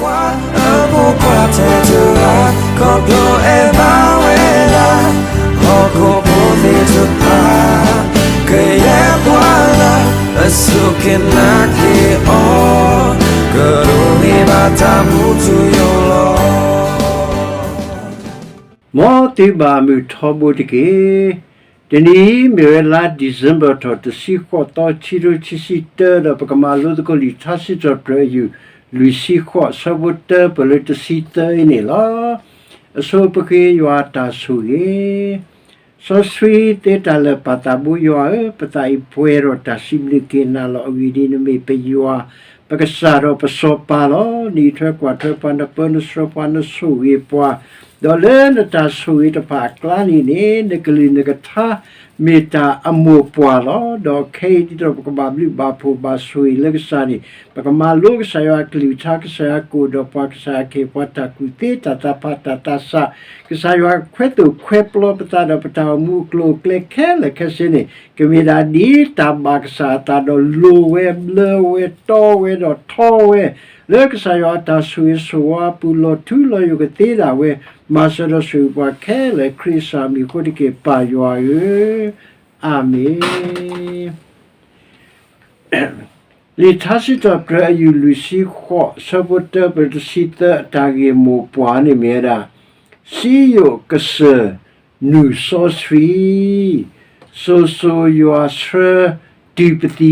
ပှၤအဖိခွါထဲတဂၤ ခီဖျိအဲၣ်ဘၣ်ဝဲဒၣ် ဟီၣ်ခိၣ်ဖိသ့ၣ်တဖၣ် ကယဲၢ်ပှၤလၢ အစူၢ်က့ၤနာ်က့ၤအီၤ ကဒိးန့ၢ်ဘၣ်တၢ်မူထူယိာ်လီၤ. မ်သုဘၣ်မုာ်ထီဘိတက့ၢ်. တနံၤအံၤမ့ၢ်ဝဲလါ December ထီၣ်တဆံဃိးသီ ခံကထိခံဆံတၢ ဒီးပကမၤလိသကိးလံာ်ထါစံးထီၣ်ပတြၢၤအယုၢ် လွံၢ်ဆံဃိး အဆၢဖိတၢ ပၢၢ်လၢတဆံသၢအံၤန့ၣ်လီၤ. အဆိပဃ့ယွၤအတၢ်ဆိၣ်ဂ့ၤ စီဆှံသ့တၢ်လၢာ်ပၢ်သးဘိယွၤဧၢ, ပသးအံၤပှဲၤဒီးတၢ်စံးဘျုးက့ၤနၤလီၤ. အဂ့ၢ်ဒ်အံၤ, နမ့ၢ်ပယွၤ ပကစၢ်ဒီးပစီၤပၤလီၤ. နအံးထွဲကွၢ်ထွဲပှၤ, နပၢနဆှၢပှၤ, နဆိၣ်ဂ့ၤပှၤ, ဒီးလၢနတၢ်ဆိၣ်ဂ့ၤတဖၣ်အကျါန့ၣ်န့ၣ် နကလုၢ်နကထါမ့ၢ်တၢ်အမိၢ်ပှၢ်လီၤ. ဒီးခဲအံၤဒ်သိးပကဘၣ်ဘျုးဘၣ်ဖှိၣ်ဘၣ်ဆိၣ်ဂ့ၤလၢကစၢ်န့ၣ် ပကမၤလိကစၢ်ယွၤအကလုၢ်ကထါ, ကစၢ်ယွၤကအိၣ်ဒီးပှၤ, ကစၢ်ယွၤကဟ့ၣ်ပှၤတၢ်ကူၣ်သ့, တၢ်သးဖး, တၢ်သးစၢ်, ကစၢ်ယွၤခွဲသိၣ်ခွဲပျီပသးဒီးပတၢ်အိၣ်မူအကျိၤအကျဲခဲလၢာ်ခဲဆ့န့ၣ် ကမ့ၢ်ဒၣ်ဒ်တၢ်ဘၣ်ကစၢ်အသးဒီး လိၤဝဲ, ဘျၢဝဲ, တီဝဲ, ဒီးထီဝဲ, လၢကစၢ်ယွၤအတၢ်ဆိၣ်ဂ့ၤဆိၣ်ဝါအပူၤ လီၤထူလီၤယိာ်ကသ့ဒၣ်ဝဲ, မၤစၢၤဒီးဆိၣ်ဂ့ၤပှၤခဲလၢာ် ခရံာ်အမံၤအဃိတက့ၢ်, ပၢ်ယွၤဧၢ, အၤမ့ၣ်. လံာ်ထါစံးထီၣ်ပတြၢၤအယုၢ်လွံၢ်ဆံဃိး အဆၢဖိတၢ ပၢၢ်တဆံသၢ အတၢ်ဂ့ၢ်မိၢ်ပှၢ်န့ၣ်မ့ၢ်ဝဲဒၣ် စံယိၣ်ကစၢၢ်နုာ်စီဆှံ, စိၤစိၤယွၤဆှၢတုၤပသံ,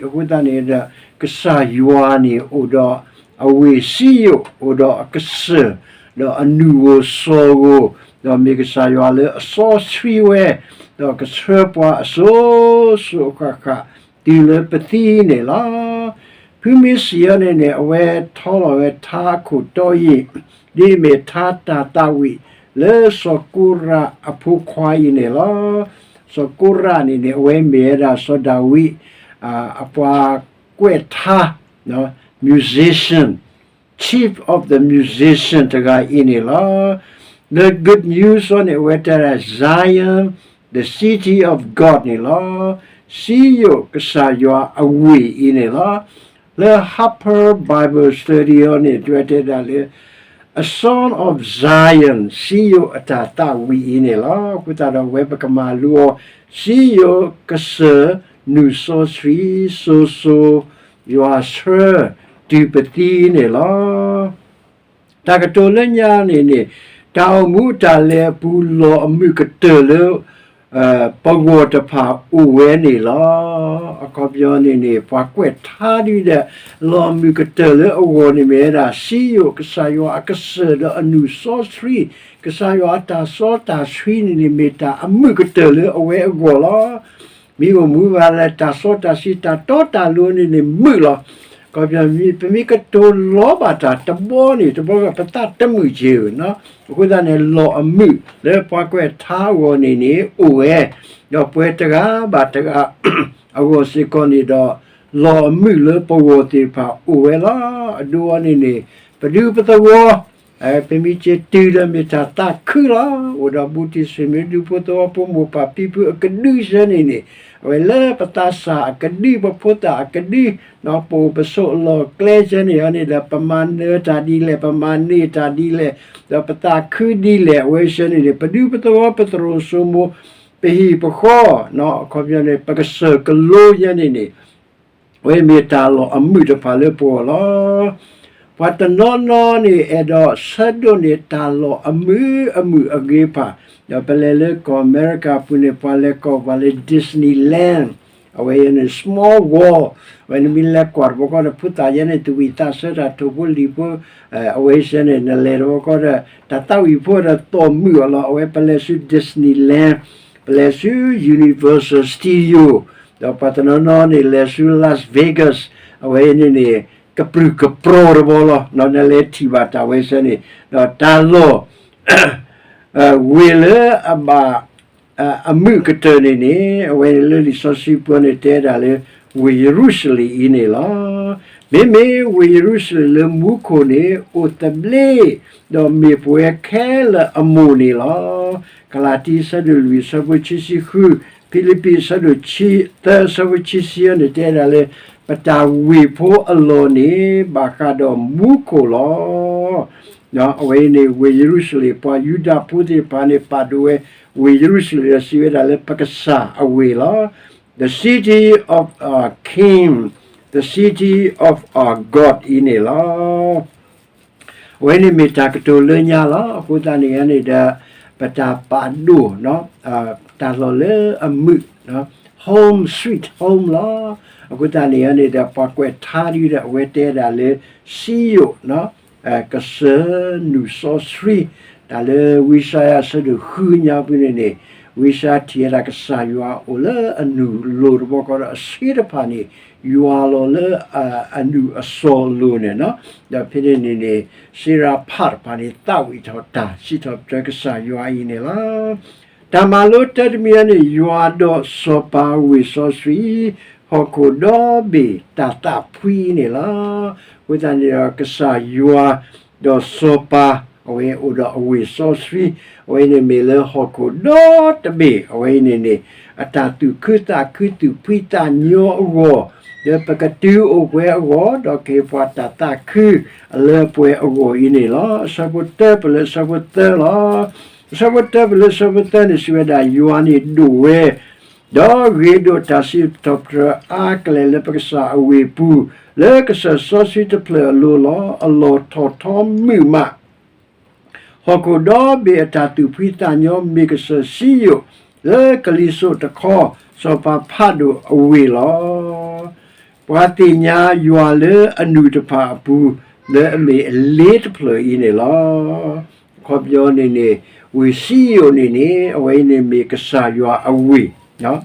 အဃိသတးန့ၣ်ဒီး ကစၢ်ယွၤန့ၣ်အိၣ်ဒီးအဝ့ၢ်စံယိၣ်, အိၣ်ဒီးအကစၢၢ်, ဒီးအနုၢ်ဧိၤစီၤဧိၤ, ဒီးမ့ၢ်ကစၢ်ယွၤလၢအစီဆှံဝဲ, ဒီးကဆှၢပှၤအစိၤစိၤအဃၣ်ဃၣ် တုၤလၢပသံန့ၣ်လီၤ. ဖုမ့ၢ်စံးအီၤန့ၣ်န့ၣ် အဝဲထီလီၤဝဲထါအခိၣ်တီအံၤ, ဒ်အမ့ၢ်ထါတၤသးဝံၣ် လၢစီၤကိရးအဖိခွါအံၤန့ၣ်လီၤ. စီၤကိရးန့ၣ်န့ၣ် အဝဲမ့ၢ်ဝဲဒၣ်စီၤဒၤဝံး အပှၤကွဲးထါ musician, chief of the musician တဂၤအံၤန့ၣ်လီၤ. လၢ good news အီၤန့ၣ် အဝဲတဲဒၣ် Zion, the city of God န့ၣ်လီၤ. စံယိၣ်ကစၢ်ယွၤအဝ့ၢ်အံၤန့ၣ်လီၤ. လၢ Harper Bible Study အီၤန့ၣ် အဝဲတဲဒၣ်လၢ a song of Zion စံယိၣ်အတၤသးဝံၣ်အံၤန့ၣ်လီၤ. အဃိသတးဒီးအဝဲပကမၤလိအီၤ စံယိၣ်ကစၢၢ်နုာ်စီဆှံ, စိၤစိၤယွၤဆှၢတုၤပသံန့ၣ်လီၤ. တၢ်ကတိၤလၢညါန့ၣ်န့ၣ် တၢ်အိၣ်မူအတၢ်လဲၤအပူၤ လီၤအမုာ်ကတၢၢ်လၢ ပဂီၢ်တဖၣ်အိၣ်ဝဲန့ၣ်လီၤ. အခီပညီန့ၣ်န့ၣ် ပှၤကွဲးထါဒ်ဒီး လီၤအမုာ်ကတၢၢ်လၢအဂီၢ်န့ၣ်မ့ၢ်ဝဲဒၣ် စံယိၣ်ကစၢ်ယွၤအကစၢၢ်ဒီးအနုာ်စီဆှံ, ကစၢ်ယွၤအတၢ်စီတၢ်ဆှံန့ၣ်န့ၣ် မ့ၢ်တၢ်အမုာ်ကတၢၢ်လၢအဝဲအဂီၢ်လီၤ. မ့ၢ်အိၣ်မူဘၣ်လၢတၢ်စီတၢ်ဆှံ တၢ်တီတၢ်လိၤန့ၣ်န့ၣ် မုာ်လီၤ. အခီပညီ ပမ့ၢ်ကတိၤလီၤဘၣ်တၢ်တဘျီန့ၣ် တဘျီဘျီပသးတမုာ်က့ၤဧၢ. အဃိသတးန့ၣ် လီၤအမုာ်လၢပှၤကွဲးထါအဂီၢ်န့ၣ်န့ၣ် အိၣ်ဝဲ, ဒီးပှၤတဂၤဘၣ်တဂၤ အဂီၢ်စ့ၢ်ကီးန့ၣ်ဒီး လီၤအမုာ်လၢပဂီၢ်သ့ၣ်တဖၣ်အိၣ်ဝဲလီၤ. အဒိအီၤန့ၣ်န့ၣ် ပဒူပသဝီ ပမ့ၢ်က့ၤတုၤဒီးမ့ၢ်တၢ်သးခုလီၤ. အိၣ်ဒီးဘူးတံၢ်ဆွေမျိုး ဒူဖိသဝီဖိ မိၢ်ပၢ်ဖံဖုအကဒုစဲန့ၣ်န့ၣ် အဝဲလၢပသးစၢ်အကဒု ပဖိသၣ်အကဒု ပအိၣ်ပဆိးအလီၢ်ကျဲစဲန့ၣ်အီၤန့ၣ်ဒီး ပမၤနၢၤတၢ်ဒ်လဲၣ်, ပမၤန့ၢ်တၢ်ဒ်လဲၣ်, ဒီးပသးခုဒ်လဲၣ် အဝဲစဲန့ၣ်န့ၣ် ပဒူပသဝီ ပသရိာ်စိမိၤ ပဟံၣ်ပဃီ အခီပညီန့ၣ် ပကစၢၢ်ကလိယဲန့ၣ်န့ၣ် အဝဲမ့ၢ်တၢ်လီၤအမုာ်တဖၣ်လၢပဂီၢ်လီၤ. ပှၤတနီၤနီၤန့ၣ် အဲၣ်ဒိးဆၢဒိးန့ၢ်တၢ်လီၤအမုာ်အမုာ်အဂ့ၤတဖၣ်, ဒီးပလဲၤလၢကီၢ်အမဲရကၤပူၤန့ၣ် ပှၤလဲၤကိးပှၤလၢ Disneyland, အဝဲယဲန့ၣ် Small World, အဝဲနမ့ၢ်လဲၤကွၢ်တဘျီဃီဒီး ဖိသၣ်ယဲန့ၣ် တဝံၣ်သးဆၢတၢ် ထိၣ်ဖိလံၣ်ဖိ, အဝဲစဲန့ၣ် နလဲၤတဘျီဃီဒီး တၢ်သးဝံၣ်ဖိဒီးသိးမုာ်အီၤလီၤ. အဝဲပလဲၤဆူ Disneyland, ပလဲၤဆူ Universal Studio, ဒီးပှၤတနီၤနီၤန့ၣ် လဲၤဆူ Las Vegas, အဝဲန့ၣ်န့ၣ် ကပြုၢ်ကပြီၤတဘျီလီၤ. နလဲၤထံၣ်ဘၣ်တၢ်ဝဲစဲန့ၣ်, ဒီးတၢ်လီၢ် ဝ့ၢ်လၢအဘၣ် အမုာ်ကတၢၢ်န့ၣ်န့ၣ် အဝဲလၢလံာ်စီဆှံပူၤန့ၣ် တဲဒၣ်လၢ ဝ့ၢ်ယရူၤၡလ့ၣ်အံၤန့ၣ်လီၤ. မ့မ့ၢ်ဝ့ၢ်ယရူၤၡလ့ၣ်လၢမူခိၣ်န့ၣ် အိၣ်သဘျ့ ဒီးမ့ၢ်ပဝဲခဲလၢာ်အမိၢ်န့ၣ်လီၤ. ကလၤတံ အဆၢဒိၣ်လွံၢ် အဆၢဖိခံဆံဃု, ဖံလံးပံး အဆၢဒိၣ်သၢ အဆၢဖိခံဆံန့ၣ် တဲဒၣ်လၢ ပတၢ်ဝ့ၢ်ဖိအလီၢ်န့ၣ် ဘၣ်ဃးဒီးမူခိၣ်လီၤ. အဝဲအံၤန့ၣ် ဝ့ၢ်ယရူၤၡလ့ၣ် ပှၤယူဒၤဖိသ့ၣ်တဖၣ်န့ၣ် ပာ်ဒိၣ်ဝဲ ဝ့ၢ်ယရူၤၡလ့ၣ်ဒီး စံးဝဲဒၣ်လၢပကစၢ်အဝ့ၢ်လီၤ. The city of our king, the city of our God အံၤန့ၣ်လီၤ. အဝဲန့ၣ်မ့ၢ်တၢ်ကတိၤလၢညါလီၤ. အဃိသတးန့ၣ်န့ၣ်ဒီး ပတၢ်ပာ်ဒိၣ် တၢ်လီၢ်လၢအမုာ် home sweet home လီၤ. အဃိသတးန့ၣ်န့ၣ်ဒီး ပှၤကွဲးထါဒ်ဒီး အဝဲတဲဒၣ်လၢ စံယိၣ် ကစၢၢ်နုာ်စီဆှံ တၢ်လၢဝံယၡါယၤအဆၢဒိၣ်ဃုညါပူၤန့ၣ်န့ၣ် ဝံယၡါယၤထံၣ်ဝဲဒၣ်ကစၢ်ယွၤအိၣ်လၢအနုာ်လိၤတဘျီဃီဒီး အဆ့တဖၣ်န့ၣ် ယွၤလီၤလၢအနုာ်အစီၤလိၤန့ၣ်လီၤ. ဒီးဖဲန့ၣ်န့ၣ်န့ၣ် စ့ရၤဖးတဖၣ်န့ၣ် သးဝံၣ်ထီၣ်တၢ် စံးထီၣ်ပတြၢၤကစၢ်ယွၤအံၤန့ၣ်လီၤ. တၢ်မၤလိတၢ်တမံၤအံၤန့ၣ် ယွၤဒီးစီၤပၤဝ့ၢ်စီဆှံ ဟီၣ်ခိၣ်ဒီဘ့ၣ်တၢ်သးဖှံအံၤန့ၣ်လီၤ. အဃိသတးန့ၣ်ဒီး ကစၢ်ယွၤ ဒီးစီၤပၤ အဝဲအိၣ်ဒီးအဝ့ၢ်စီဆှံ အဝဲအံၤန့ၣ်မ့ၢ်လၢဟီၣ်ခိၣ်ဒီတဘ့ၣ် အဝဲအံၤန့ၣ်န့ၣ် အတၢ်သူၣ်ခုသးခုသူၣ်ဖှံသးညီအဂီၢ် လၢပကတုၤအိၣ်ပှဲၤအဂီၢ် ဒီးကဟ့ၣ်ပှၤတၢ်သးခု အလၢပှဲၤအဂီၢ်အံၤန့ၣ်လီၤ. အဆၢဖိတၢပလၢအဆၢဖိသၢလီၤ. အဆၢဖိတၢပလၢအဆၢဖိသၢန့ၣ် စံးဝဲဒၣ် ယွၤန့ၣ်ဒိၣ်ဝဲ ဒီးဂ့ၤဒိၣ်တၢ်စံးထီၣ်ပတြၢၤအါကလဲာ်လၢပကစၢ်အဝ့ၢ်ပူၤ လၢကစၢၢ်စီဆှံတဖျၢၣ်အလိၤလီၤ. အလီၢ်ထီၣ်ထီမုာ်မး ဟီၣ်ခိၣ်ဒီဘ့ၣ်အတၢ်သူၣ်ဖှံသးညီ မ့ၢ်ကစၢၢ်စံယိၣ် လၢကလံၤစိးတခီ စီၤပၤဖးဒိၣ်အဝ့ၢ်လီၤ. ပှၤသ့ၣ်ညါယွၤလၢအနုာ်တဖၣ်အပူၤ လၢအမ့ၢ်အလ့တဖျၢၣ်အံၤန့ၣ်လီၤ. အခီပညီန့ၣ်န့ၣ် ဝ့ၢ်စံယိၣ်န့ၣ်န့ၣ် အဝဲအံၤန့ၣ်မ့ၢ်ကစၢ်ယွၤအဝ့ၢ်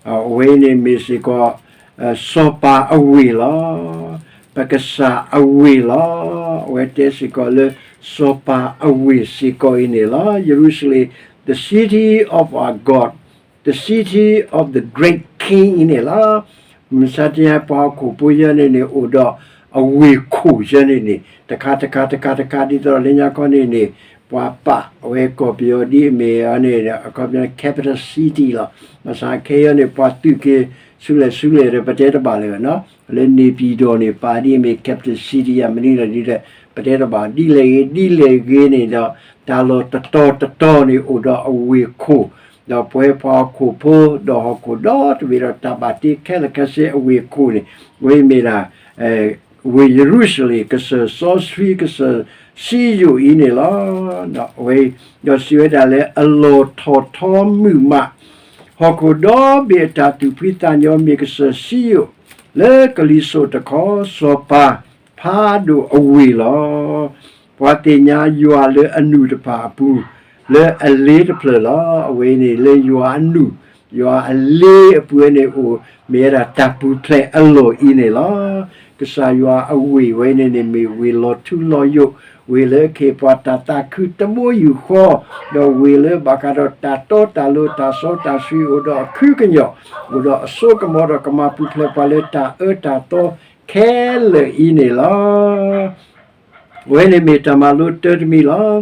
အဝဲအံၤန့ၣ်မ့ၢ်စ့ၢ်ကီး စီၤပၤအဝ့ၢ်လီၤ. ပကစၢ်အဝ့ၢ်လီၤ. အဝဲတဲစ့ၢ်ကီးလၢ စီၤပၤအဝ့ၢ်စ့ၢ်ကီးအံၤန့ၣ်လီၤ. ယရူၤၡလ့ၣ် the city of our God, the city of the great king အံၤန့ၣ်လီၤ. မုၢ်မဆါတနံၤ ပှၤဟီၣ်ခိၣ်ဖိယဲန့ၣ်န့ၣ် အိၣ်ဒီးအဝ့ၢ်ခိၣ်ယဲန့ၣ်န့ၣ် တခါတခါတခါတခါ ဒ်သိးလၢညါခီန့ၣ်န့ၣ် ပှၤပာ်အဝဲကီၢ်ပယီၤဒ်အမ့ၢ်န့ၣ် အခီပညီ capital city လီၤ. ဘၣ်ဆၣ်ခဲအံၤန့ၣ် ပှၤသုးက့ၤဆူလဲၣ်ဆူလဲၣ်ဒီး ပတဲတဘၣ်လၢၤ လၢနေပြည်တော်န့ၣ် ပာ်ဒ်အမ့ၢ် capital city ယမနုၤလီၤဒ်လဲၣ် ပတဲတဘၣ် ဒ်လဲၣ်ဂ့ၤ ဒ်လဲၣ်ဂ့ၤန့ၣ်ဒီး တၢ်လီၢ်တတီၤတတီၤန့ၣ် အိၣ်ဒီးအဝ့ၢ်ခိၣ် ဒီးပဝဲပှၤဟီၣ်ခိၣ်ဖိ ဒီးဟီၣ်ခိၣ်ဒီတဘ့ၣ်ဒီး တၢ်ဘၣ်တ့ခဲလၢာ်ခဲဆ့အဝ့ၢ်ခိၣ်န့ၣ် ဝဲမ့ၢ်ဒၣ် ဝ့ၢ်ယရူၤၡလ့ၣ် ကစၢၢ်စီဆှံ ကစၢၢ်စံယိၣ်အံၤန့ၣ်လီၤ. ဒီးစံးဝဲဒၣ်လၢအလီၢ်ထီၣ်ထီမုာ်မး ဟီၣ်ခိၣ်ဒီဘ့ၣ်အတၢ်သူၣ်ဖှံသးညီ မ့ၢ်ကစၢၢ်စံယိၣ် လၢကလံၤစိးတခီ စီၤပၤဖးဒိၣ်အဝ့ၢ်လီၤ. ပှၤသ့ၣ်ညါယွၤလၢအနုာ်တဖၣ်အပူၤ လၢအလ့တဖျၢၣ်လီၤ. အဝဲန့ၣ်လၢယွၤအနုာ် ယွၤအလ့အပူၤန့ၣ်အိၣ် မ့ၢ်ဝဲဒၣ်တၢ်ပူၤဖျဲးအလီၢ်အံၤန့ၣ်လီၤ. ကစၢ်ယွၤအဝ့ၢ်ဝဲန့ၣ်န့ၣ် မ့ၢ်ဝ့ၢ်လီၤထူလီၤယိာ် ဝ့ၢ်လၢကဟ့ၣ်ပှၤတၢ်သးခုတဘိယူၢ်ဃီ ဒီးဝ့ၢ်လၢဘၣ်ဃးဒီးတၢ်တီတၢ်လိၤ တၢ်စီတၢ်ဆှံ အိၣ်ဒီးအခုကညီၢ် အိၣ်ဒီးအစိကမီၤဒီးကမၤပူၤဖျဲးပှၤလၢတၢ်အၢတၢ်သီခဲလၢာ်အံၤန့ၣ်လီၤ. အဝဲန့ၣ်မ့ၢ်တၢ်မၤလိတၢတမံၤလီၤ.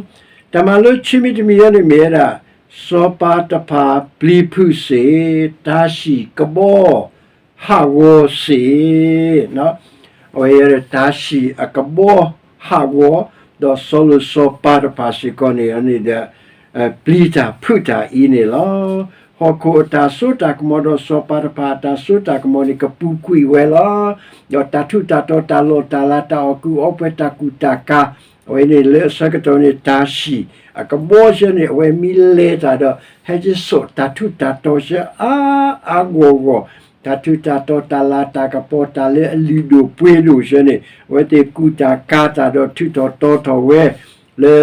တၢ်မၤလိခံမံၤတမံၤအံၤန့ၣ်မ့ၢ်ဝဲဒၣ် စီၤပၤတဖၣ်ပျံၤဖုးစ့ၢ် တၢ်ဟံၣ်ကဘီဟးဂီၤစ့ၢ် အဝဲတၢ်ဟံၣ်အကဘီဟးဂီၤ ဒီးစီၤလိၤစီၤပၤတဖၣ်စ့ၢ်ကီးန့ၣ်န့ၣ်ဒီး ပျံၤတၢ်ဖုးတၢ်အံၤန့ၣ်လီၤ. ဟီၣ်ခိၣ်အတၢ်စိတၢ်ကမီၤဒီးစီၤပၤတဖၣ်အတၢ်စိတၢ်ကမီၤန့ၣ် ကပူၤကွံာ်ဝဲလီၤ. ဒီးတၢ်ထူးတၢ်တီၤ တၢ်လီၢ်တၢ်လၤ တၢ်အီၣ်ကူအီပှဲၤ တၢ်ကူၣ်တၢ်ကၤ အဝဲန့ၣ်လၢအဆၢကတီၢ်န့ၣ် တၢ်ဟံၣ်အကဘီစ့ၢ်န့ၣ် အဝဲမ့ၢ်လဲၤတၢ်ဒီး ဟဲက့ၤစိာ်တၢ်ထူးတၢ်တီၤစ့ၢ်အါအါဂီၢ်ဂီၢ် တၢ်ထူးတၢ်တီၤ တၢ်လၤတၢ်ကပီၤ တၢ်လၢအလုၢ်ဒိၣ်ပှ့ၤဒိၣ်စ့ၢ်န့ၣ် အဝဲသ့ၣ်ကူၣ်တၢ်ကၤတၢ်ဒီးထုးထီၣ်တီထီၣ်ဝဲ လၢ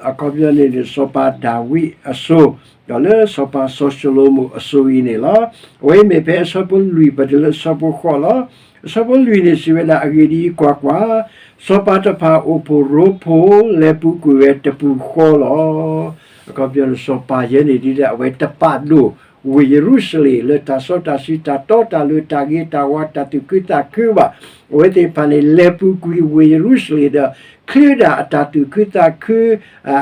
အခီပညီန့ၣ်န့ၣ် စီၤပၤဒၤဝံးအစိၤ ဒီးလၢစီၤပၤစီၤၡလိၤမိၣ်အစိၤအံၤန့ၣ်လီၤ. အဝဲမ့ၢ်ဖဲအဆၢဖိလွံၢ် ပတုၤလၢအဆၢဖိဃိးလီၤ. အဆၢဖိလွံၢ်န့ၣ်စံးဝဲဒၣ် အဂ့ၢ်ဒ်အံၤ, ကွၢ်ကွၢ်, စီၤပၤတဖၣ်အိၣ်ဖှိၣ်ရိဖှိၣ် လဲၤပူၤကွံာ်ဝဲတပူၤဃီလီၤ. အခီပညီန့ၣ် စီၤပၤယဲန့ၣ်ဒ်လဲၣ် အဝဲတပာ်ဒိၣ်ဝ့ၢ်ယရူၤၡလ့ၣ် လၢတၢ်စီတၢ်ဆှံ တၢ်တီတၢ်လိၤ တၢ်ဂ့ၤတၢ်ဝါ တၢ်သူၣ်ခုသးခုဘၣ်. အဝဲသ့ၣ်တဖၣ်န့ၣ် လဲၤပူၤကွံာ်ဝ့ၢ်ယရူၤၡလ့ၣ်ဒီး ချုးဒၣ်အတၢ်သူၣ်ခုသးခု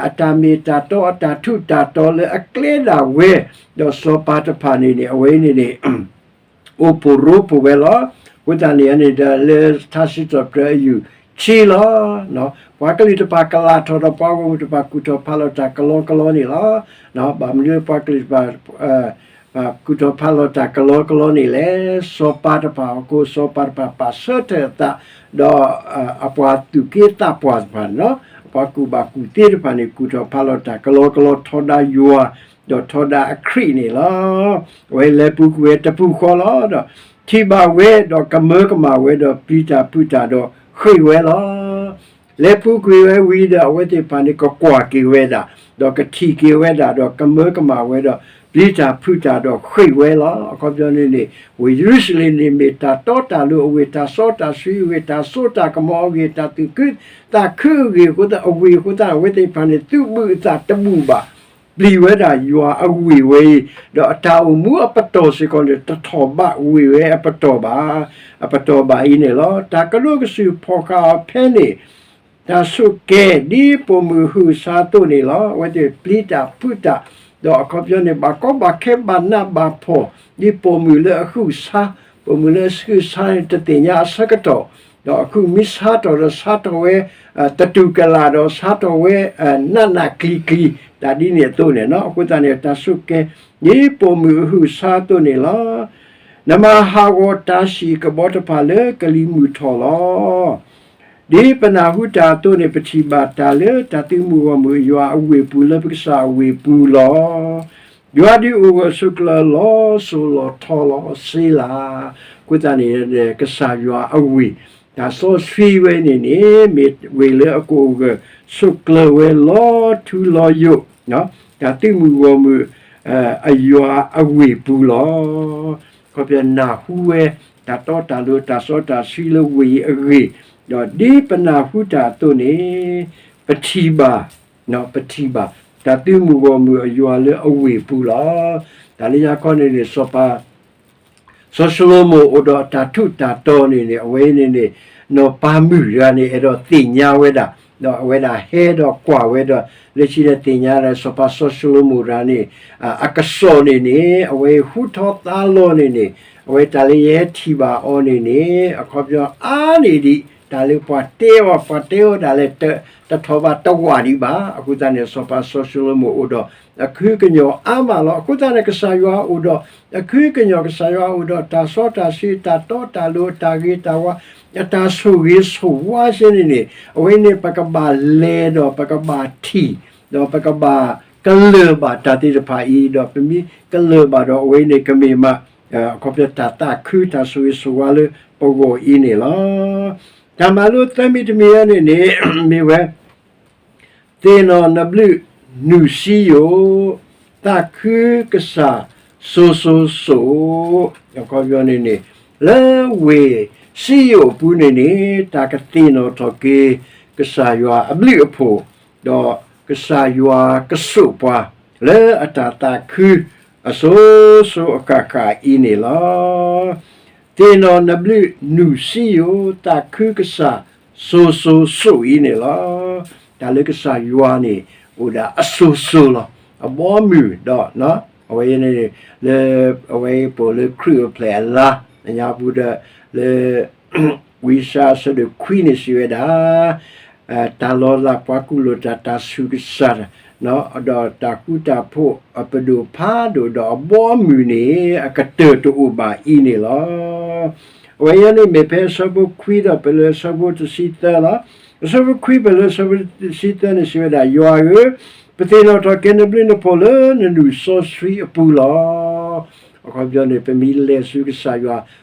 အတၢ်မ့ၢ်တၢ်တီ အတၢ်ထူးတၢ်တီၤလၢအကျဲဒၣ်ဝဲ, ဒီးစီၤပၤတဖၣ်န့ၣ်န့ၣ် အဝဲန့ၣ်န့ၣ် အိၣ်ဖှိၣ်ရိဖှိၣ်ဝဲလီၤ. အဃိသတးန့ၣ်န့ၣ်ဒီး လၢထါစံးထီၣ်ပတြၢၤအယုၢ်ဆံလီၤ. ပှၤကလုာ်တဖၣ်ကလာ်ထီၣ်ဒီးပှၤဂီၢ်မုၢ်တဖၣ်ကူၣ်ထီၣ်ဖးလီၤတၢ်ကလီကလီန့ၣ်လီၤ. ဘၣ်မနုၤလၢပှၤကလုာ်တဖၣ် ကူၣ်ထီၣ်ဖးလီၤတၢ်ကလီကလီန့ၣ်လဲၣ်. စီၤပၤတဖၣ်အဃိ စီၤပၤတဖၣ်ပာ်ဆၢထၢၣ်အသး ဒီးအပှၤသူၣ်က့သးပှၢ်တဖၣ်န့ၣ်လီၤ. အပှၤကူၣ်ဘၣ်ကူၣ်သ့တဖၣ်န့ၣ် ကူၣ်ထီၣ်ဖးလီၤတၢ်ကလီကလီ ထီဒါယွၤ ဒီးထီဒါအခရံာ်န့ၣ်လီၤ. အဝဲလဲၤပူၤကွံာ်ဝဲတပူၤဃီလီၤ. ဒီးထံၣ်ဘၣ်ဝဲ ဒီးကမၢကမၣ်ဝဲ ဒီးပျံၤတၢ်ဖုးတၢ်ဒီးဃ့ၢ်ဝဲလီၤ. လဲၤပူၤကွံာ်ဝဲဝံၤဒီး အဝဲသ့ၣ်တဖၣ်န့ၣ် ကကွၢ်က့ၤဝဲဒၣ် ဒီးကထံၣ်က့ၤဝဲဒၣ် ဒီးကမၢကမၣ်ဝဲဒီး ပျံၤတၢ်ဖုးတၢ်ဒီးဃ့ၢ်ဝဲလီၤ. အခီပညီန့ၣ်န့ၣ် ဝ့ၢ်ယရူၤၡလ့ၣ်န့ၣ် မ့ၢ်တၢ်တီတၢ်လိၤအဝ့ၢ်, တၢ်စီတၢ်ဆှံအဝ့ၢ်, တၢ်စိတၢ်ကမီၤအဂ့ၢ်, တၢ်သူၣ်ခုသးခုအဂ့ၢ်အဃိသတး အဝ့ၢ်အဃိသတး အဝဲသ့ၣ်တဖၣ်န့ၣ် သုးဘူးအသးတဘူၣ်ဘၣ် ပျံၤဝဲဒၣ်ယွၤအဝ့ၢ်ဝဲအံၤ, ဒီးအတၢ်အိၣ်မူအပတီၢ်စ့ၢ်ကီးန့ၣ် တထီၣ်ဘးဝ့ၢ်ဝဲအပတီၢ်ဘၣ်, အပတီၢ်ဘၣ်အံၤန့ၣ်လီၤ. တၢ်ကဒိၣ်ကစုၣ်ဖီၣ်ဃာ်အီၤဖဲန့ၣ် တၢ်ဆိးကဲ ဒ်ပိာ်မုၣ်အဟုးအဆါအသိးန့ၣ်လီၤ. အဝဲသ့ၣ်ပျံၤတၢ်ဖုးတၢ်, ဒီးအခီပညီန့ၣ် ဘၣ်ကီဘၣ်ခဲဘၣ်နးဘၣ်ဖှီၣ် ဒ်ပိာ်မုၣ်လၢအဟုးအဆါ, ပိာ်မုၣ်လၢအဟုးအဆါန့ၣ် တသ့ၣ်ညါအဆၢကတီၢ်, ဒီးအခုမ့ၢ်ဆါထီၣ်ဒီးဆါထီၣ်ဝဲ သတူၢ်ကလာ်ဒီးဆါထီၣ်ဝဲ နးနးကျံၤကျံၤ တၢ်ဒ်န့ၣ်အသိးန့ၣ်လီၤ. အဃိသတးန့ၣ် တၢ်ဆိးကဲ ဒ်ပိာ်မုၣ်အဟုးအဆါအသိးန့ၣ်လီၤ. နမၤဟးဂီၤတၢ်ဆံၣ်ကဘီတဖၣ်လၢကလံၤမုၢ်ထီၣ်လီၤ. ဒ်ပနၢ်ဟူတၢ်အသိးန့ၣ် ပထံၣ်ဘၣ်တၢ်လၢတၢ်သုးမုၢ်ဂီၢ်မုၢ်ယွၤအဝ့ၢ်ပူၤလၢပကစၢ်အဝ့ၢ်ပူၤလီၤ. ယွၤဒုးအိၣ်ဂၢၢ်ဆိးကျၢၤလီၤစိၤလီၤထီလီၤ. စ့လၤ. အဃိသတးန့ၣ် ကစၢ်ယွၤအဝ့ၢ် တၢ်စီဆှံဝဲန့ၣ်န့ၣ် မ့ၢ်ဝ့ၢ်လၢအကအိၣ်ဂၢၢ်ဆိးကျၢၤဝဲလီၤထူလီၤယိာ် တၢ်သုးမုၢ်ဂီၢ်မုၢ် အယွၤအဝ့ၢ်ပူၤလီၤ. အခီပညီနၢ်ဟူဝဲ တၢ်တီတၢ်လိၤတၢ်စီတၢ်ဆှံလၢဝ့ၢ်အံၤအဂ့ၢ်, ဒီးဒ်ပနၢ်ဟူတၢ်အသိးန့ၣ် ပထံၣ်ဘၣ်, ပထံၣ်ဘၣ် တၢ်သုးမုၢ်ဂီၢ်မုၢ်အယွၤလၢအဝ့ၢ်ပူၤလီၤ. တၢ်လၢညါခီန့ၣ်န့ၣ် စီၤပၤ စီၤၡလိၤမိၣ်အိၣ်ဒီးတၢ်ထူးတၢ်တီၤန့ၣ်န့ၣ် အဝဲအံၤန့ၣ်န့ၣ် နီၢ်ပၤမုၣ်တဂၤန့ၣ် အဲၣ်ဒိးသ့ၣ်ညါဝဲဒၣ်, ဒီးအဝဲဒၣ်ဟဲဒီးကွၢ်ဝဲဒီး လၢခံန့ၣ်သ့ၣ်ညါဒီး စီၤပၤစီၤၡလိၤမိၣ်တဂၤန့ၣ် အကစီၣ်န့ၣ်န့ၣ် အဝဲဟူထီၣ်သါလီၤန့ၣ်န့ၣ် အဝဲတၢ်လၢယဟဲထံၣ်ဘၣ်အီၤန့ၣ်န့ၣ် အခီပညီအါန့ၢ်ဒံး တၢ်လၢပှၤတဲအီၤ ပှၤတဲအီၤဒၣ်လဲာ် တထီၣ်ဘၣ်တဝးဒံးဘၣ်. အဃိသတးန့ၣ် စီၤပၤစီၤၡလိၤမိၣ်အိၣ်ဒီး အခုကညီၤအါမးလီၤ. အဃိသတးန့ၣ် ကစၢ်ယွၤအိၣ်ဒီး အခုကညီၤ ကစၢ်ယွၤအိၣ်ဒီး တၢ်စီတၢ်ဆှံ တၢ်တီတၢ်လိၤ တၢ်ဂ့ၤတၢ်ဝါ အတၢ်ဆိၣ်ဂ့ၤဆိၣ်ဝါစ့ၢ်န့ၣ်န့ၣ် အဝဲန့ၣ် ပကဘၣ်လဲၤဒီး ပကဘၣ်ထံၣ် ဒီးပကဘၣ်ကလၢၢ်ဘၣ်တၢ်သ့ၣ်တဖၣ်အံၤ ဒီးပမ့ၢ်ကလၢၢ်ဘၣ်ဒီး အဝဲန့ၣ်ကမ့ၢ်မး အခီပညီတၢ်သးခု တၢ်ဆိၣ်ဂ့ၤဆိၣ်ဝါလၢပဂီၢ်အံၤန့ၣ်လီၤ. တၢ်မၤလိသၢမံၤတမံၤအံၤန့ၣ်န့ၣ် မ့ၢ်ဝဲ သ့ၣ်နီၣ်နဘျုးနုၢ်စံယိၣ်, သးခုကစၢ်စိၤစိၤစိၤ, အခီပညီန့ၣ်န့ၣ် လၢဝ့ၢ်စံယိၣ်အပူၤန့ၣ်န့ၣ် တၢ်ကသ့ၣ်နီၣ်ထီၣ်က့ၤ ကစၢ်ယွၤအဘျုးအဖှိၣ်, ဒီးကစၢ်ယွၤကစိာ်ပှၤ လၢအတၢ်သးခု အစိၤစိၤအဃၣ်ဃၣ်အံၤန့ၣ်လီၤ. သ့ၣ်နီၣ်နဘျုးနုၢ်စံယိၣ်, သးခုကစၢ်စိၤစိၤစိၤအံၤန့ၣ်လီၤ. တၢ်လၢကစၢ်ယွၤန့ၣ် အိၣ်ဒၣ်အစိၤစိၤလီၤ. အဘီအမုၢ်ဒီး အဝဲန့ၣ် လၢအဝဲပအိၣ်လၢခရံာ်အိၣ်ဖျဲၣ်အလါ အညါပူၤဒီး လၢ ဝံယၡါယၤအဆၢဒိၣ်ခွံန့ၣ်စံးဝဲဒၣ် တၢ်လီၤလးပှၤကူၣ်လိာ်တၢ် တၢ်ဆူးကစၢ် ဒီးတၢ်ဃူတၢ်ဖိးအပဒိၣ်ဖးဒိၣ်ဒီးအဘီအမုၢ်န့ၣ် အကတၢၢ်တအိၣ်ဘၣ်အံၤန့ၣ်လီၤ. အဝဲအံၤန့ၣ်မ့ၢ်ဖဲအဆၢဖိခွံဒီးပလၢအဆၢဖိတဆံသၢလီၤ. အဆၢဖိခွံပလၢအဆၢဖိတဆံသၢန့ၣ်စံးဝဲဒၣ် ယွၤဧၢ, ပသ့ၣ်နီၣ်ထီၣ်က့ၤနဘျုးနဖှိၣ်လၢနနုာ်စီဆှံအပူၤလီၤ. အခီပညီန့ၣ် ပမ့ၢ်လဲၤဆူကစၢ်ယွၤ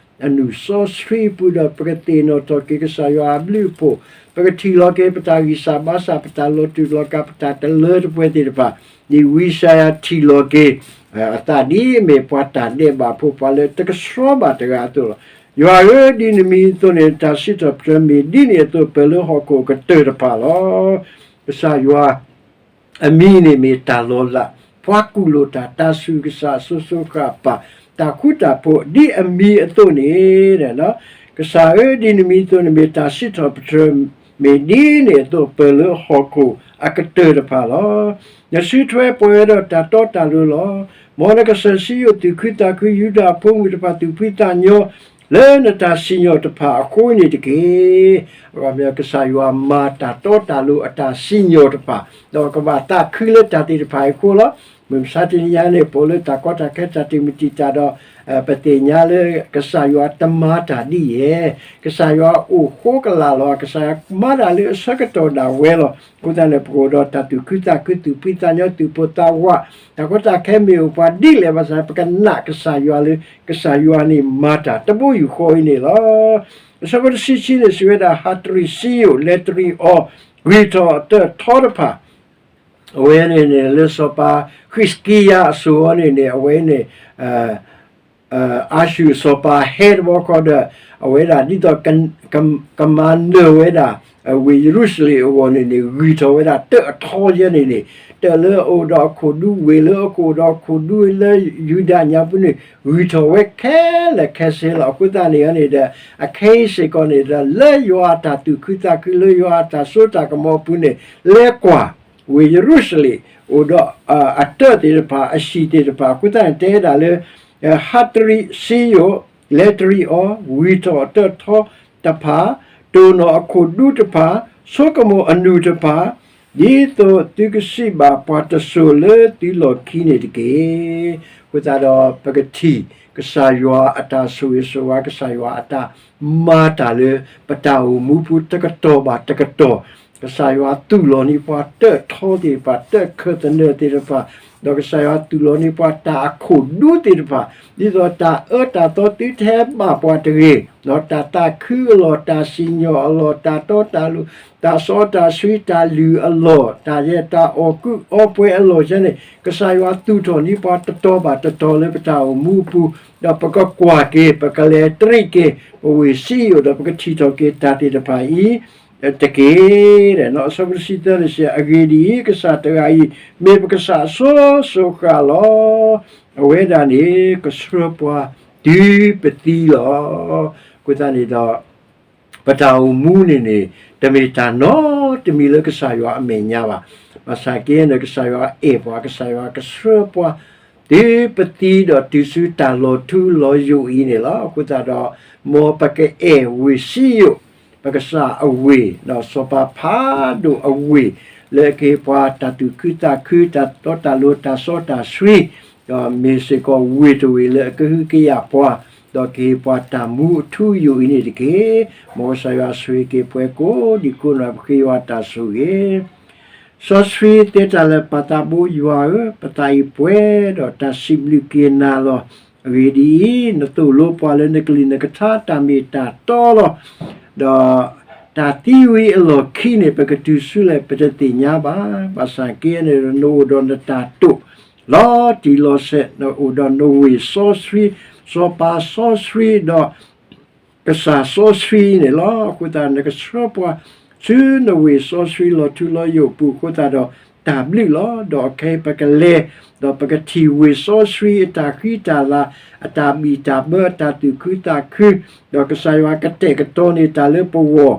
အနုာ်စီဆှံအပူၤဒီး ပကသ့ၣ်နီၣ်ထီၣ်က့ၤကစၢ်ယွၤအဘျုးအဖှိၣ်, ပကထံၣ်လီၤက့ၤပတၢ်ဂံၢ်စၢ်ဘါစၢ် ပတၢ်လီၤတူာ်လီၤကာ် ပတၢ်တလၢတပှဲၤသ့ၣ်တဖၣ်, ဒ်ဝံယၡါယၤထံၣ်လီၤက့ၤ အသးဒ်အမ့ၢ်ပှၤတၢ်ဒဲးဘးဖိ ပှၤလၢတကဆှီဘၣ်တဂၤအသိးလီၤ. ယွၤဧၢ, ဒ်နမံၤအသိးန့ၣ် တၢ်စံးထီၣ်ပတြၢၤမ့ၢ်ဒ်န့ၣ်အသိး ပၢၤလၢဟီၣ်ခိၣ်အကတၢၢ်တဖၣ်လီၤ. ကစၢ်ယွၤ အမံၤန့ၣ်မ့ၢ်တၢ်လီၤလး, ပှၤကူၣ်လိာ်တၢ် တၢ်ဆူးကစၢ် စိၤစိၤဃၣ်ဃၣ်, တၢ်ဃူတၢ်ဖိး ဒ်အမံၤအသိးန့ၣ်, ကစၢ်ဧၢ, ဒ်နမံၤအသိးန့ၣ်မ့ၢ်တၢ်စံးထီၣ်ပတြၢၤ, မ့ၢ်ဒ်န့ၣ်အသိး ပၢၤလၢဟီၣ်ခိၣ်အကတၢၢ်တဖၣ်လီၤ. နစုထွဲပှဲၤဝဲဒီးတၢ်တီတၢ်လိၤလီၤ. မ်နကစၢၢ်စံယိၣ်သူၣ်ခုသးခု, ယူဒၤဖိမုၣ်တဖၣ်သူၣ်ဖှံသးညီ, လၢနတၢ်စံၣ်ညီၣ်တဖၣ်အဃိန့ၣ်တက့ၢ်. ကစၢ်ယွၤမၤတၢ်တီတၢ်လိၤအတၢ်စံၣ်ညီၣ်တဖၣ်, ဒီးကဘၣ်သးခုလၢတၢ်သ့ၣ်တဖၣ်အံၤအဃိလီၤ. မုၢ်မဆါတနံၤညါန့ၣ် ပအိၣ်လၢတၢ်ကီတၢ်ခဲတၢ်တံာ်မုၢ်တံာ်တာ်ဒီး ပသ့ၣ်ညါလၢကစၢ်ယွၤတမၤတၢ်ဒ်အံၤ, ကစၢ်ယွၤအိၣ်ဃိကလာ်လီၤ. ကစၢ်ယွၤမၤတၢ်လၢအဆၢကတီၢ်ဒၣ်ဝဲလီၤ. အဃိသတးန့ၣ် ပကအိၣ်ဒီးတၢ်သူၣ်ခုသးခု သူၣ်ဖှံသးညီ သူၣ်ပိၢ်သးဝး, တၢ်ကီတၢ်ခဲမ့ၢ်အိၣ်ပှၤဒ်လဲၣ်ဘၣ်ဆၣ် ပကနၣ်ကစၢ်ယွၤလၢ ကစၢ်ယွၤန့ၣ်မၤတၢ်တဘိယူၢ်ဃီအံၤန့ၣ်လီၤ. အဆၢဖိတဆံဆံန့ၣ် စံးဝဲဒၣ် ဟးတရံးစံယိၣ် လဲၤတရံးအီၤ ဂံၢ်ထီၣ်အတၢၣ်ထီတဖၣ် အဝဲန့ၣ်န့ၣ် လၢစီၤပၤဟံးစကံယၤအစိၤအီၤန့ၣ်န့ၣ် အဝဲန့ၣ် အၤၡူၢ်စီၤပၤဟဲတဘျီဃီဒီး အဝဲဒၣ်ဒ်သိး ကမၤနၢၤဝဲဒၣ် ဝ့ၢ်ယရူၤၡလ့ၣ်အဂီၢ်န့ၣ်န့ၣ် ဂံၢ်ထီၣ်ဝဲဒၣ်တၢၣ်အထီယဲန့ၣ်န့ၣ် တၢၣ်လၢအအိၣ်ဒီးအခိၣ်ဒူ ဝ့ၢ်လၢအအိၣ်ဒီးအခိၣ်ဒူလၢယူဒၤညါပူၤန့ၣ် ဂံၢ်ထီၣ်ဝဲခဲလၢာ်ခဲဆ့လီၤ. အဃိသတးန့ၣ်န့ၣ်ဒီး အခဲအံၤစ့ၢ်ကီးန့ၣ်ဒီး လၢယွၤအတၢ်သူၣ်ခုသးခု လၢယွၤအတၢ်စိတၢ်ကမီၤအပူၤန့ၣ် လဲၤကွၢ် ဝ့ၢ်ယရူၤၡလ့ၣ် အိၣ်ဒီးအတၢၣ်သ့ၣ်တဖၣ် အဟံၣ်သ့ၣ်တဖၣ် အဃိသတးန့ၣ် တဲဒၣ်လၢ ဟးတရံးစံယိၣ် လဲၤတရံးအီၤ ဝံၢ်ထီၣ်အတၢၣ်ထီတဖၣ် တိၢ်နီၣ်အခိၣ်ဒူတဖၣ် ဆိကမိၣ်အနူၢ်တဖၣ် ဒ်သိးသုကစံးဘၣ်ပှၤတစိၤလၢသုလီၢ်ခံန့ၣ်တက့ၢ်. အဃိသတးဒီး ပကထံၣ်ကစၢ်ယွၤအတၢ်ဆိၣ်ဂ့ၤဆိၣ်ဝါ ကစၢ်ယွၤအတၢ်မၤတၢ်လၢပတၢ်အိၣ်မူပူၤတကတီၢ်ဘၣ်တကတီၢ်, ကစၢ်ယွၤသူၣ်လီၤန့ၢ်ပှၤတၢၣ်ထီသ့ၣ်တဖၣ် တၢၣ်ခၢၣ်သနၢၣ်သ့ၣ်တဖၣ်, ဒီးကစၢ်ယွၤသူၣ်လီၤန့ၢ်ပှၤတၢ်အခိၣ်ဒူသ့ၣ်တဖၣ်, ဒ်သိးတၢ်အၢတၢ်သီသုတဟဲဘၣ်ပှၤတဂ့ၤ, ဒီးတၢ်သးခုအလီၢ် တၢ်စံၣ်ညီၣ်အလီၢ် တၢ်တီတၢ်လိၤ တၢ်စီတၢ်ဆှံ တၢ်လုၢ်အလီၢ် တၢ်ယဲၢ်တၢ်အီၣ်ကုၢ်အီပှဲၤအလီၢ်ယဲန့ၣ် ကစၢ်ယွၤသူၣ်ထီၣ်န့ၢ်ပှၤတတီၤဘၣ်တတီၤလၢပတၢ်အိၣ်မူအပူၤ, ဒီးပကကွၢ်က့ၤ ပကလဲၤတရံးက့ၤ ပဝ့ၢ်စံယိၣ် ဒီးပကထံၣ်ထီၣ်က့ၤတၢ်သ့ၣ်တဖၣ်အံၤတက့ၢ်. အဆၢဖိတဆံသၢန့ၣ် အဂ့ၢ်ဒ်အံၤ, ကစၢ်တဂၤအံၤ မ့ၢ်ပကစၢ်အစိၤစိၤဃၣ်ဃၣ်လီၤ. အဝဲဒၣ်န့ၣ် ကဆှၢပှၤတုၤပသံလီၤ. အဃိသတးန့ၣ်ဒီး ပတၢ်အိၣ်မူန့ၣ်န့ၣ် တမ့ၢ်တၢ်နီတမံၤလၢကစၢ်ယွၤအမဲာ်ညါဘၣ်. ဘၣ်ဆၣ်က့န့ၣ် ကစၢ်ယွၤအဲၣ်ပှၤ, ကစၢ်ယွၤကဆှၢပှၤ တုၤပသံဒီးတုၤဆူတၢ်လီၤထူလီၤယိာ်အံၤန့ၣ်လီၤ. အဃိသတးဒီး မ်ပကအဲၣ်ဝ့ၢ်စံယိၣ် ပကစၢ်အဝ့ၢ် ဒီးစီၤပၤဖးဒိၣ်အဝ့ၢ် လၢအကဟ့ၣ်ပှၤတၢ်သူၣ်ခုသးခု တၢ်တီတၢ်လိၤ တၢ်စီတၢ်ဆှံ, ဒီးမ့ၢ်စ့ၢ်ကီးဝ့ၢ်တဝ့ၢ်လၢအကဟုကယာ်ပှၤ, ဒီးကဟ့ၣ်ပှၤတၢ်မူအထူအယိာ်အံၤန့ၣ်တက့ၢ်. မ်ကစၢ်ယွၤဆိၣ်ဂ့ၤက့ၤပှၤကိးဒံးကိးနီၢ် ပဃ့ယွၤတၢ်ဆိၣ်ဂ့ၤ စီဆှံသဲတၢ်လၢာ် ပၢ်သးဘိယွၤဧၢ, ပသးအံၤပှဲၤဒီးတၢ်စံးဘျုးက့ၤနၤလီၤ. အဂ့ၢ်ဒ်အံၤ, နသိၣ်လိပှၤလၢနကလုၢ်နကထါတၢ်မ့ၢ်တၢ်တီလီၤ. ဒီးတၢ်သံဝံၤအလီၢ်ခံန့ၣ် ပကတုၤဆူလဲၣ် ပတသ့ၣ်ညါဘၣ်. ဘၣ်ဆၣ်က့န့ၣ် နအိၣ်ဒီးနတၢ်တိာ် လီၤတံၢ်လီၤဆဲး, နအိၣ်ဒီးနဝ့ၢ်စီဆှံ, စီၤပၤစီဆှံ, ဒီး ကစၢ်စီဆှံန့ၣ်လီၤ. အဃိသတး နကဆှၢပှၤဆူနဝ့ၢ်စီဆှံလီၤထူလီၤယိာ်အပူၤအဃိသတးဒီး တၢ်ဘျုးလီၤ. ဒီးခဲအံၤပကလဲၤ, ဒီးပကထံၣ်ဝ့ၢ်စီဆှံအတၢ်ဃံတၢ်လၤ, အတၢ်ဘံၣ်တၢ်ဘၢ, အတၢ်သူၣ်ခုသးခု, ဒီးကစၢ်ယွၤကတဲာ်ကတီၤန့ၢ်တၢ်လၢပဂီၢ်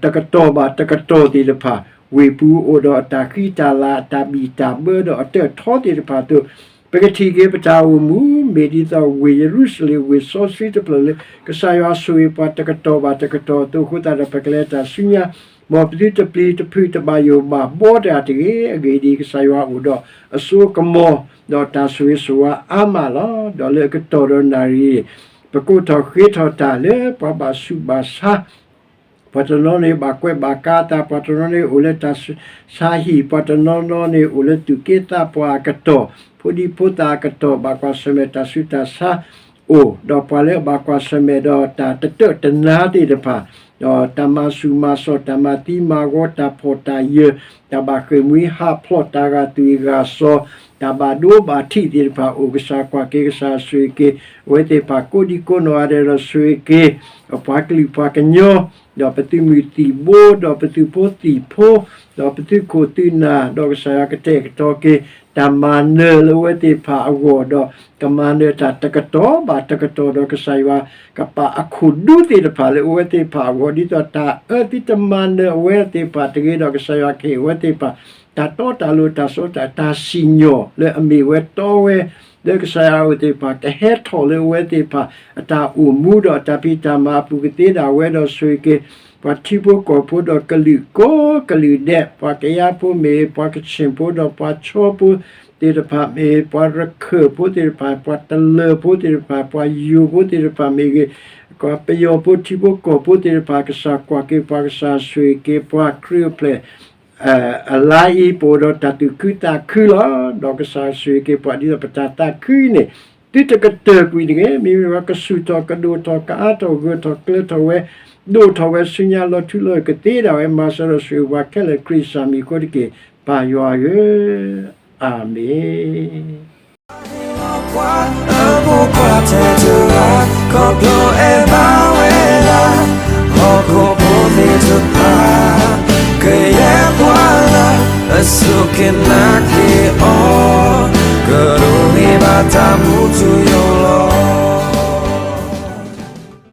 တကတီၢ်ဘၣ်တကတီၢ်သ့ၣ်တဖၣ်, ဝ့ၢ်ပူၤအိၣ်ဒီးအတၢ်ဃံတၢ်လၤ, အတၢ်ဘံၣ်တၢ်ဘၢ, ဒီးအတၢၣ်ထီသ့ၣ်တဖၣ်အသိး, ပကထံၣ်က့ၤပတၢ်အိၣ်မူ မ့ၢ်ဒ်သိးဝ့ၢ်ယရူၤၡလ့ၣ် ဝ့ၢ်စီဆှံတဖျၢၣ်လၢ ကစၢ်ယွၤဆိၣ်ဂ့ၤပှၤတကတီၢ်ဘၣ်တကတီၢ်အသိးအဃိသတးဒီး ပကလဲၤတၢ်ဆူညါ, မ်ပသုတပျံၤတဖုးတဘၣ်ယိၣ်ဘၣ်ဘီတဂၤတဂ့ၤ. အဂ့ၢ်ဒ်အံၤ, ကစၢ်ယွၤအိၣ်ဒီးအစိကမီၤ, ဒီးတၢ်ဆိၣ်ဂ့ၤဆိၣ်ဝါအါမးလီၤ. ဒီးလၢအကတီၢ်ဒီးနၣ်ရံၣ်, ပကိးထီၣ်ဃ့ထီၣ်တၢ်လၢပှၤဘၣ်ဆူးဘၣ်ဆါ ပှၤတနီၤန့ၣ်ဘၣ်ကွဲးဘၣ်ကါတၢ်, ပှၤတနီၤန့ၣ်အိၣ်လၢတၢ်ဆါဟံၣ်, ပှၤတနီၤနီၤန့ၣ်အိၣ်လၢသူၣ်က့သးပှၢ်အကတီၢ်, ဖိဒံဖိသၣ်အကတီၢ်, ဘၣ်ကွၢ်ဆၢၣ်မဲာ်တၢ်ဆူးတၢ်ဆါအိၣ်, ဒီးပှၤလၢအဘၣ်ကွၢ်ဆၢၣ်မဲာ်ဒီးတၢ်တတၢၣ်တနါသ့ၣ်တဖၣ်, ဒီးတၢ်မၤဆူၣ်မၤစိး, တၢ်မၤသံမၤဂီၤ, တၢ်ဖှီၣ်တၢ်ယာ်, တၢ်ဘၣ်ဃ့ၢ်မှံဟးဖျိး, တၢ်ဂာ်သွံၣ်ဂာ်စီၤ, တၢ်ဘၣ်ဒိဘၣ်ထံးသ့ၣ်တဖၣ်အိၣ်, ကစၢ်ကွၢ်က့ၤ, ကစၢ်ဆိၣ်ဂ့ၤက့ၤ အဝဲသ့ၣ်တဖၣ်ကိးဒံကိးနီၢ်ဂၤဒဲးဒီးဆိၣ်ဂ့ၤက့ၤ ပှၤကလုာ်ပှၤကညီ, ဒီးပသုးမုၢ်သံၣ်ဘိ, ဒီးပသုးဖိသံၣ်ဖိ, ဒီးပသုးခိၣ်သုးနၢ်, ဒီးကစၢ်ယွၤကတဲာ်ကတီၤက့ၤ တၢ်မၤနၢၤလၢအဝဲသ့ၣ်တဖၣ်အဂီၢ်, ဒီးကမၤနၢၤတၢ်တကတီၢ်ဘၣ်တကတီၢ်, ဒီးကစၢ်ယွၤကပာ်အခိၣ်ဒူသ့ၣ်တဖၣ်လၢအဝဲသ့ၣ်တဖၣ်အဂီၢ်, ဒ်သိးတၢ်အၢသုတမၤနၢၤအဝဲသ့ၣ်တဖၣ်တဂ့ၤ, ဒီးကစၢ်ယွၤကဟ့ၣ်အဝဲသ့ၣ်တဖၣ် တၢ်တီတၢ်လိၤ တၢ်စီတၢ်ဆှံ, တၢ်စံၣ်ညီၣ်လၢအမ့ၢ်ဝဲတီဝဲ လၢကစၢ်ယွၤအအိၣ်သ့ၣ်တဖၣ် ကဟဲထီၣ်လၢအဝဲသ့ၣ်တဖၣ် အတၢ်အိၣ်မူဒီးအတၢ်ဖံးတၢ်မၤအပူၤ ကသ့ဒၣ်ဝဲဒီးဆိၣ်ဂ့ၤက့ၤ ပှၤထံဖိကီၢ်ဖိဒီးကလုာ်ကိးကလုာ်ဒဲး, ပှၤကယၤဖိမ့ၢ်ဂ့ၤ, ပှၤကဆ့ၣ်ဖိဒီးပှၤဆီဖိသ့ၣ်တဖၣ်မ့ၢ်ဂ့ၤ, ပှၤရခၢၣ်ဖိသ့ၣ်တဖၣ်, ပှၤတလၢၢ်ဖိသ့ၣ်တဖၣ်, ပှၤယိၤဖိသ့ၣ်တဖၣ်မ့ၢ်ဂ့ၤ, ပှၤပယီၤဖိထံဖိကီၢ်ဖိသ့ၣ်တဖၣ် ကစၢ်ကွၢ်က့ၤပှၤ ကစၢ်ဆိၣ်ဂ့ၤက့ၤပှၤ ခရံာ်အိၣ်ဖျဲၣ် အလါအံၤ ပအိၣ်ဒီးတၢ်သူၣ်ခုသးခုလီၤ. ဒီးကစၢ်ဆိၣ်ဂ့ၤက့ၤပှၤ ဒ်သိးပတၢ်သးခုအံၤန့ၣ် သုတကတၢၢ်ကွံာ်တဂ့ၤ. မ့မ့ၢ်ပှၤကဆူၣ်ထီၣ် ကဒိၣ်ထီၣ် ကအါထီၣ် ဂၢၢ်ထီၣ်ကျၢၤထီၣ်ဝဲ ဒိၣ်ထီၣ်ဝဲဆူညါ လီၤထူလီၤယိာ် ကသ့ဒၣ်ဝဲ မၤစၢၤဒီးဆိၣ်ဂ့ၤပှၤခဲလၢာ် ခရံာ်ကစၢ်မံၤအဃိတက့ၢ် ပၢ်ယွၤဧၢ, အၤမ့ၣ်. ဟီၣ်ခိၣ်ဖိသ့ၣ်တဖၣ် ကယဲၢ်ပှၤလၢအစူၢ်က့ၤနာ်က့ၤအီၤ, ကဒိးန့ၢ်ဘၣ်တၢ်မူထူ